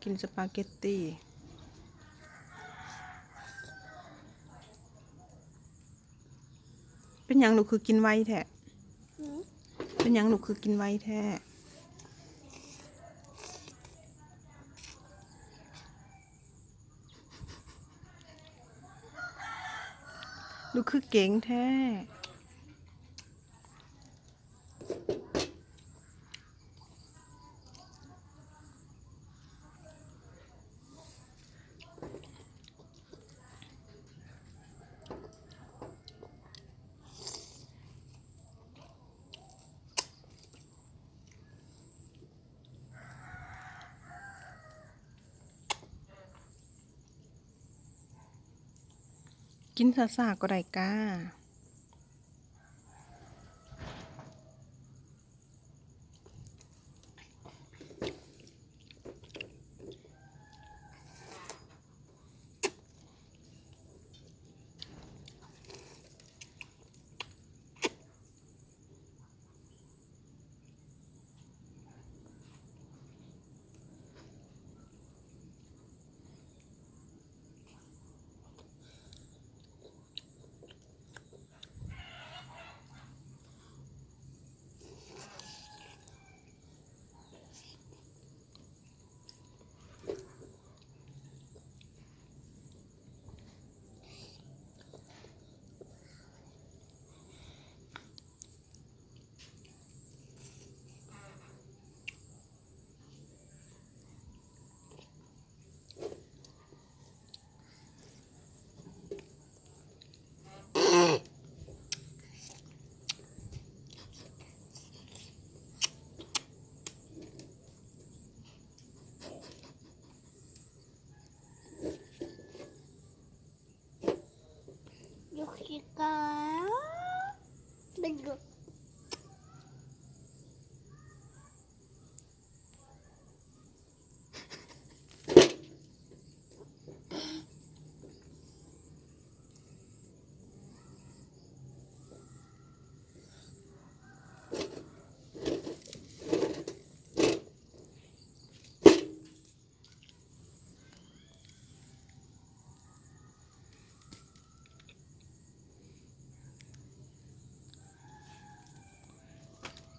ກິນສະປາເກັດຕີ. ເປັນຫຍັງລູກຄືກິນໄວແທ້? ເປັນຫຍັງລູກຄືກິນໄວແທ້? ລູກຄືເກັ່ງແທ້? ກິນຊ້າໆກໍໄດ້ກາ.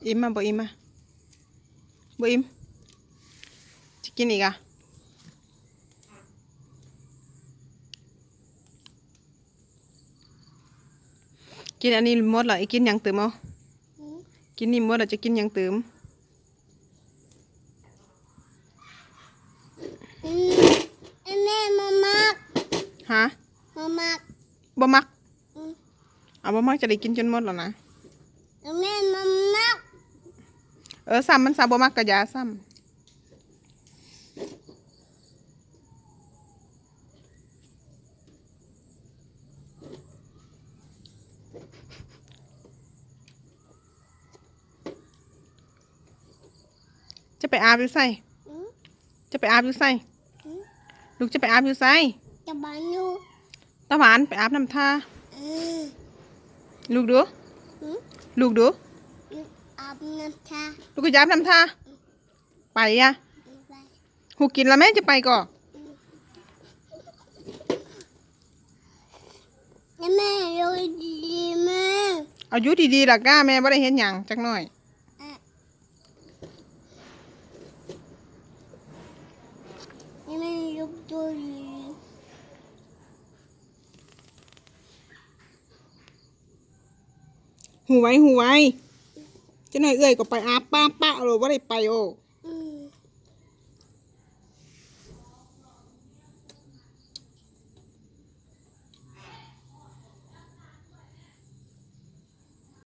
ອີ່ມມະ ບໍ່ອີ່ມມະ ບໍ່ອີ່ມ ຊິກິນອີກອະ? ກິນອັນນີ້ໝົດແລ້ວ ອີກກິນຫຍັງຕື່ມເອົາ? ກິນນີ້ໝົດແລ້ວຈະກິນຫຍັງຕື່ມ? ອືມ ແມ່ບໍ່ມັກ ຮະ? ບໍ່ມັກ ບໍ່ມັກ ອືມ ເອົາ ບໍ່ມັກຈະໄດ້ກິນຈົນໝົດແລ້ວນະ ແມ່ບໍ່ມັກ ເອີ ຊ້ຳມັນຊະ ບໍ່ມັກກະຢ່າຊ້ຳ. ຈະໄປອາບຢູ່ໃສ? ອືມ ຈະໄປອາບຢູ່ໃສ? ອືມ ລູກຈະໄປອາບຢູ່ໃສ? ຕາບານຢູ່ ຕາບານ ໄປອາບນ້ຳທ່າ ອືມ ລູກດູ ອືມ ລູກດູ ອືມ ອາບນ້ຳທ່າ ລູກກໍຈະອາບນ້ຳທ່າ ອືມ ໄປອະ ໄປ ຫູກກິນລະແມ່ ຈະໄປກໍ ແມ່ຢູ່ດີໆ ແມ່ ເອົາຢູ່ດີໆລະກະ ແມ່ບໍ່ໄດ້ເຮັດຫຍັງຈັກໜ້ອຍ ແມ່ຢູ່ດີໆ ຫູໄວ ຫູໄວ ຈັກໜ້ອຍເອື້ອຍກໍໄປອາບປະປະໂລດ ບໍ່ໄດ້ໄປໂອ.